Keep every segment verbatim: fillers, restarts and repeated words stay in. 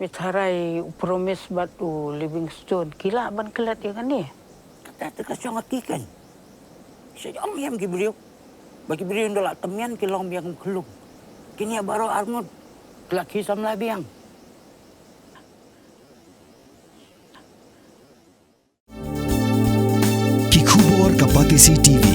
Peit harai u Promise bad u Livingstone ki lah ban klet ïa kane. Kata te ka shong ha ki kan. Sha ong ïam ki briew. Ba ki briew nda la temian ki long biang khlung. Kine baroh arngut ki la ki samla biang. Ki khubor ka Batesi T V.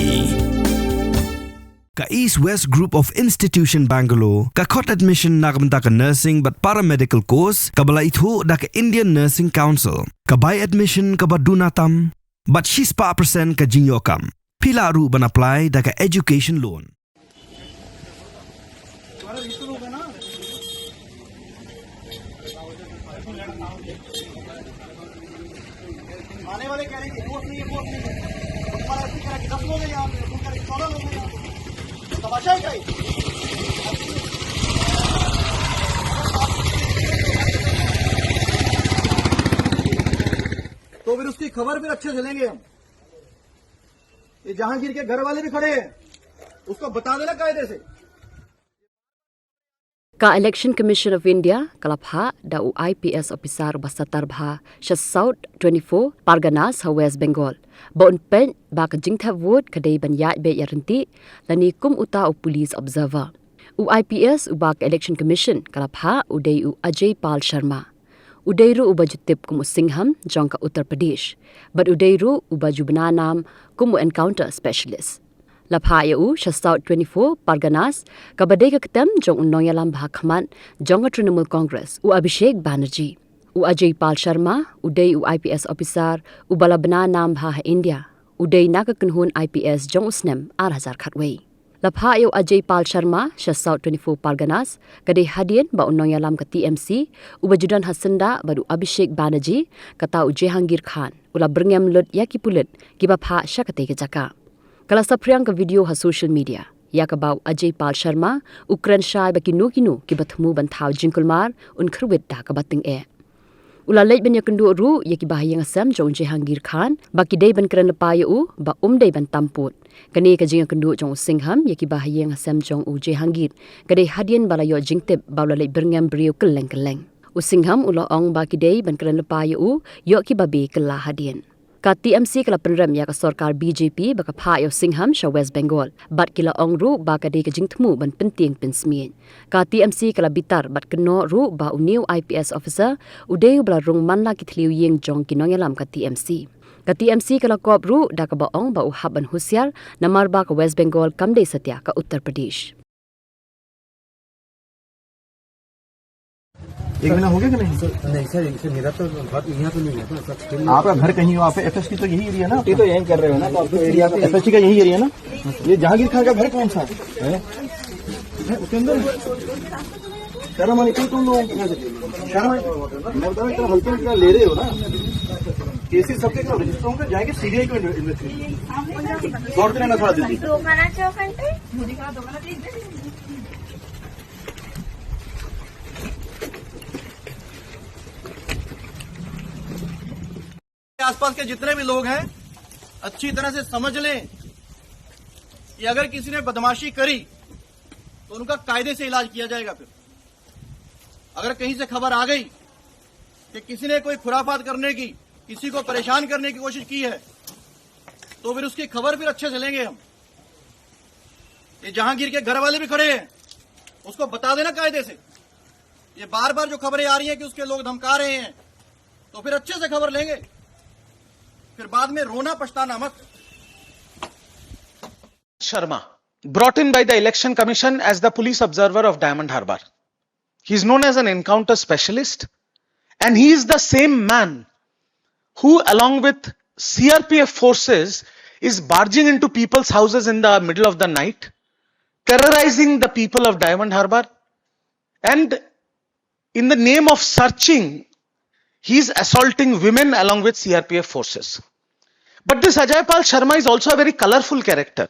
Ka East West Group of Institution Bangalore ka khot admission na ka bynta ka nursing bad paramedical course kaba la ithuh da ka Indian Nursing Council. Ka bai admission kaba duna tam bad shispah percent ka jingïoh kam. Phi lah ruh ban apply da ka education loan. आने वाले कह रहे हैं कि दोस्त नहीं है, दोस्त नहीं है। तुम्हारा ऐसे कह रहा कि दस लोग हैं यहाँ पे, तुम कह रहे कि चौदह लोग हैं यहाँ पे। तो तमाशा है क्या ये? तो फिर उसकी खबर फिर अच्छे से लेंगे हम। ये जहांगीर के घर वाले भी खड़े हैं, उसको बता देना कायदे से। Ka Election Commission of India ka la phah da u I P S officer uba satar bha sha South twenty-four Parganas ha West Bengal ba un peit ba ka jingthep vote ka dei ban ïaid beit ïaryntih lane kum uta u police observer. U I P S uba ka Election Commission ka la phah u dei u Ajay Pal Sharma. U dei ruh uba ju tip kum u Singham jong ka Uttar Pradesh bad u dei ruh uba ju bna nam kum u encounter specialist. La phah ïa u sha South twenty-four Parganas kaba dei ka ktem jong u nongïalam bha khmat jong ka Trinamool Congress u Abhishek Banerjee. U Ajay Pal Sharma u dei u I P S officer uba la bna nam bha ha India. U dei na ka kynhun I P S jong u snem ar hajar khatwei. La phah ïa u Ajay Pal Sharma sha South twenty-four Parganas ka dei hadien ba u nongïalam ka T M C uba ju don ha syndah bad u Abhishek Banerjee, kata u Jehangir Khan u la byrngem lut ïa ki pulit kiba phah sha katei ka jaka. Ka la saphriang ka video ha social media ïa kaba u Ajay Pal Sharma u kren shai ba kino kino kiba thmu ban thaw jingkulmar un kyrwit da kaba tyngeh. U la leit ban ïakynduh ruh ïa kiba ha ïing ha sem jong u Jehangir Khan ba ki dei ban kren lypa ïa u ba um dei ban tam pud. Kane ka jingïakynduh jong u Singham ïa kiba ha ïing ha sem jong u Jehangir ka dei hadien ba la ïoh jingtip ba u la leit byrngem briew kylleng kylleng. U Singham u la ong ba ki dei ban kren lypa ïa u ïoh kiba beh kylla hadien. Ka T M C ka la pynrem ïa ka sorkar B J P ba ka phah ïa u Singham sha West Bengal bad ki la ong ruh ba ka dei ka jingthmu ban pyntieng pynsmiej. Ka T M C ka la bitar bad kynnoh ruh ba une u I P S officer u dei uba la rung man la ki thliew ïing jong ki nongïalam ka T M C. Ka T M C ka la kop ruh da kaba ong ba u hap ban husiar namar ba ka West Bengal kam dei satia ka Uttar Pradesh. एक महीना हो गया कि नहीं? सर, नहीं सर, इनसे मेरा तो बात यहाँ पे नहीं हुआ था, सर। आपका घर कहीं हो, आप एफएसटी तो यही एरिया ना? ये तो यहीं कर रहे हो ना, तो आपको एरिया पे एफएसटी का यही एरिया ना? ये जहांगीर खान का घर कौन सा है? है? उसके अंदर है? शर्म आनी चाहिए तुम लोगों को। शर्म आनी, मैं बता रहा हूँ, इतना हल्के में क्या ले रहे हो ना? केसेस सबके क्या रजिस्टर होंगे, जाएंगे सीबीआई को इन्वेस्टिगेशन। दौड़ते रहना सारा दिल्ली। आसपास के जितने भी लोग हैं, अच्छी तरह से समझ लें कि अगर किसी ने बदमाशी करी तो उनका कायदे से इलाज किया जाएगा। फिर अगर कहीं से खबर आ गई कि किसी ने कोई खुराफात करने की, किसी को परेशान करने की कोशिश की है, तो फिर उसकी खबर फिर अच्छे से लेंगे हम। ये जहांगीर के घर वाले भी खड़े हैं, उसको बता देना कायदे से। ये बार बार जो खबरें आ रही हैं कि उसके लोग धमका रहे हैं, तो फिर अच्छे से खबर लेंगे, फिर बाद में रोना पछताना मत। Sharma, brought in by the Election Commission as the police observer of Diamond Harbour. He is known as an encounter specialist, and he is the same man who, along with C R P F forces, is barging into people's houses in the middle of the night, terrorizing the people of Diamond Harbour, and in the name of searching, he is assaulting women along with C R P F forces. But this Ajay Pal Sharma is also a very colorful character,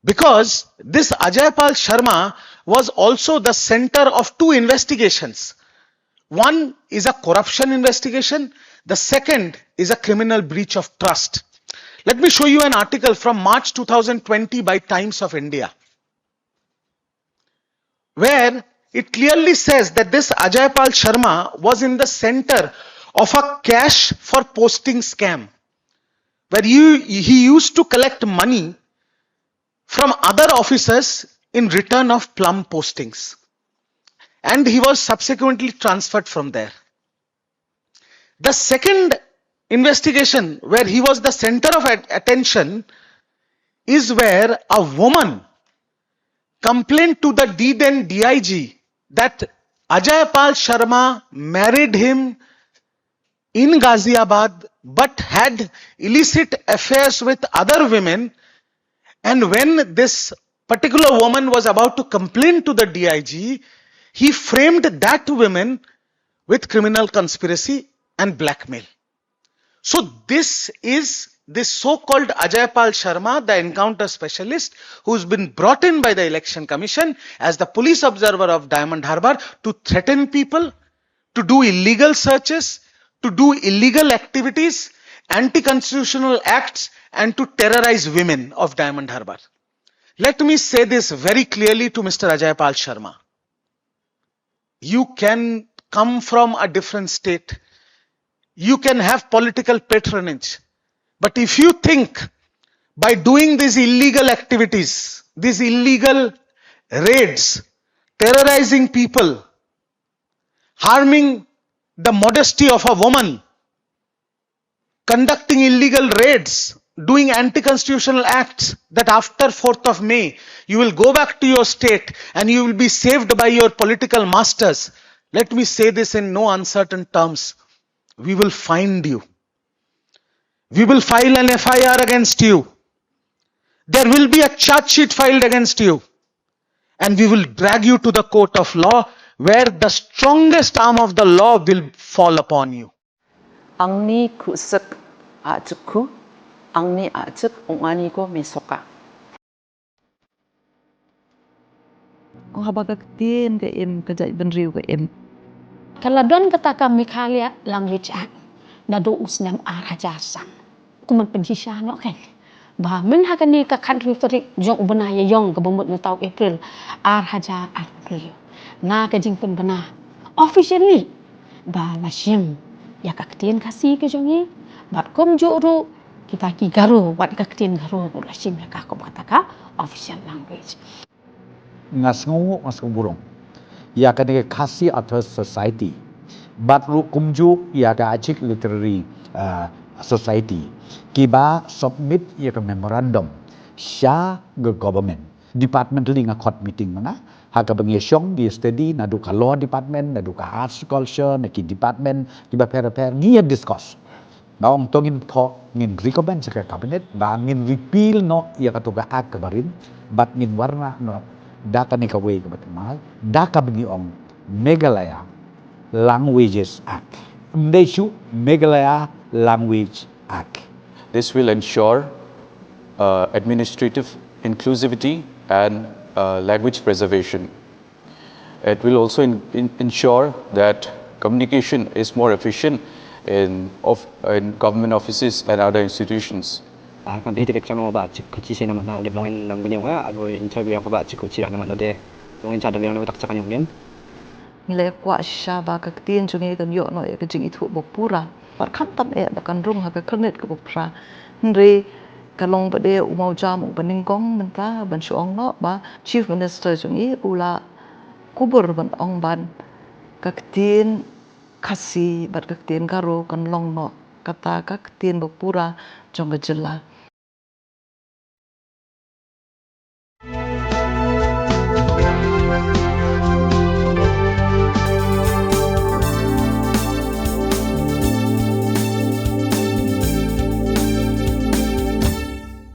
because this Ajay Pal Sharma was also the center of two investigations. One is a corruption investigation, the second is a criminal breach of trust. Let me show you an article from March two thousand twenty by Times of India, where it clearly says that this Ajay Pal Sharma was in the center of a cash for posting scam, where he, he used to collect money from other officers in return of plum postings. And he was subsequently transferred from there. The second investigation where he was the center of at- attention is where a woman complained to the D then D I G that Ajay Pal Sharma married him in Ghaziabad but had illicit affairs with other women. And when this particular woman was about to complain to the D I G, he framed that woman with criminal conspiracy and blackmail. So this is this so-called Ajay Pal Sharma, the encounter specialist, who's been brought in by the Election Commission as the police observer of Diamond Harbour to threaten people, to do illegal searches, to do illegal activities, anti-constitutional acts, and to terrorize women of Diamond Harbour. Let me say this very clearly to Mister Ajay Pal Sharma. You can come from a different state. You can have political patronage. But if you think by doing these illegal activities, these illegal raids, terrorizing people, harming the modesty of a woman, conducting illegal raids, doing anti-constitutional acts, that after fourth of May, you will go back to your state and you will be saved by your political masters. Let me say this in no uncertain terms. We will find you. We will file an F I R against you. There will be a charge sheet filed against you. And we will drag you to the court of law where the strongest arm of the law will fall upon you. Angni khuh sek ah jek khuh, angni ah jek ong ani ko mesoka. Ong haba ka ktien ka im, ka jaitbynriew ka im. Ka la don kata ka Meghalaya Language Act naduh u snem ar hajar san. Kumno pynshisha noh kein. Ba myn ha kane ka khathynriew tarik jong u bnai Ïaïong kaba mut mynta u April ar hajar arphew hynriew. Na ka jingpynbna officially ba la shim ïa ka ktien Khasi ka jong ngi bad kumjuh ruh kita ki Garo wat ka ktien Garo ruh la shim ïa ka kum kata ka official language. Nga sngewnguh, nga sngewburom ïa kane ka Khasi Authors Society bad ruh kumjuh ïa ka Achik Literary, uh, Society kiba submit ïa ka memorandum sha ka government. Departmentally nga khot meeting mynta ha kaba ngi shong ngi study naduh ka law department, naduh ka arts culture, na ki department kiba pher pher ngi ïa discuss. Ba ong to ngin thoh, ngin recommend sha ka cabinet ba ngin repeal noh ïa kato ka act kaba rim bad ngin wanrah noh da kane kawei kaba thymmai da kaba ngi ong Meghalaya Languages Act. Ym dei shuh Meghalaya Language Act. This will ensure uh, administrative inclusivity and uh, language preservation. It will also in, in, ensure that communication is more efficient in, of, in government offices and other institutions. Ah, kan dei direct channel ba chik kuchi sena mana de blongin nang bini wa ago interview yang ba chik kuchi na mana de blongin cha de blongin tak chakan yongin. Ngi la kwah shisha ba ka ktien jong ngi kan ïoh noh ïa ka jingithuh ba pura. Bad khamtam eh ba kan rung ha ka khyrnit kaba phra. Hynrei ka long ba dei u mawjam uba nyngkong mynta ban shu ong noh ba Chief Minister jong ngi u la kubur ban ong ban ka ktien Khasi bad ka ktien Garo kan long noh kata ka ktien ba pura jong ka jylla.